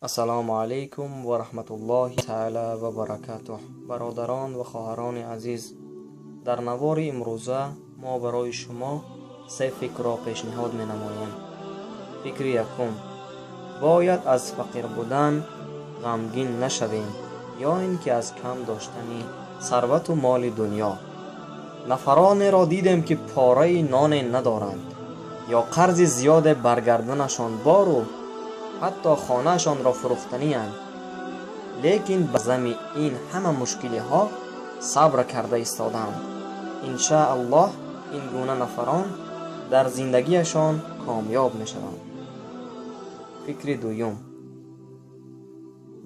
Ассалому алайкум ва раҳматуллоҳи таъала ва баракатуҳ. Бародарон ва хоҳарони азиз, дар навори имрӯза мо барои шумо се фикрро пешниҳод менамоем. Фикри якум: бояд аз фақир будан ғамгин нашавем ё ин ки аз кам доштани сарвату моли дунё. Нафаронеро дидем, ки пораи ноне надоранд ё қарзи зиёде бар гарданашон бору ҳатто хонаашонро фурӯхтаниянд, лекин ба зами ин ҳама мушкилиҳо сабр карда истодаанд. Иншааллоҳ, ин гуна нафарон дар зиндагиашон комёб мешаванд. Фикри дуюм: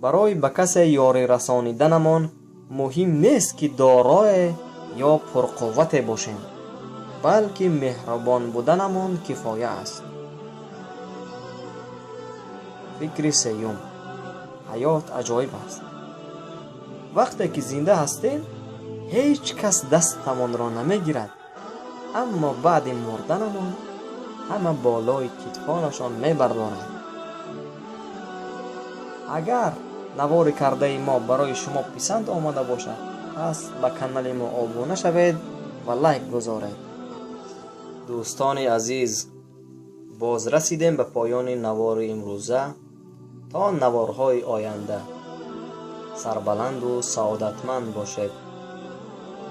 барои ба касе ёрӣ расониданамон муҳим нест, ки дорое ё пурқуввате бошем, балки меҳрубон буданамон кифоя аст. Фикри сеюм: ҳаёт аҷоиб аст. Вақте ки зинда ҳастем, ҳеҷ кас дастамонро намегирад, аммо баъди мурданамон ҳама болои китфонашон мебардоранд. Агар навори кардаи мо барои шумо писанд омада бошад, пас ба канали мо обуна шавед ва лайк гузоред. Дӯстони азиз, боз расидем ба поёни навори имрӯза. То наворҳои оянда сарбаланду саодатманд бошед.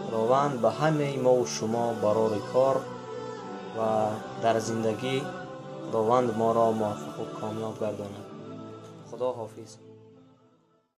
Худованд ба ҳамаи мову шумо барори кор ва дар зиндагӣ Худованд моро муваффақу комёб гардонад. Худо ҳофиз.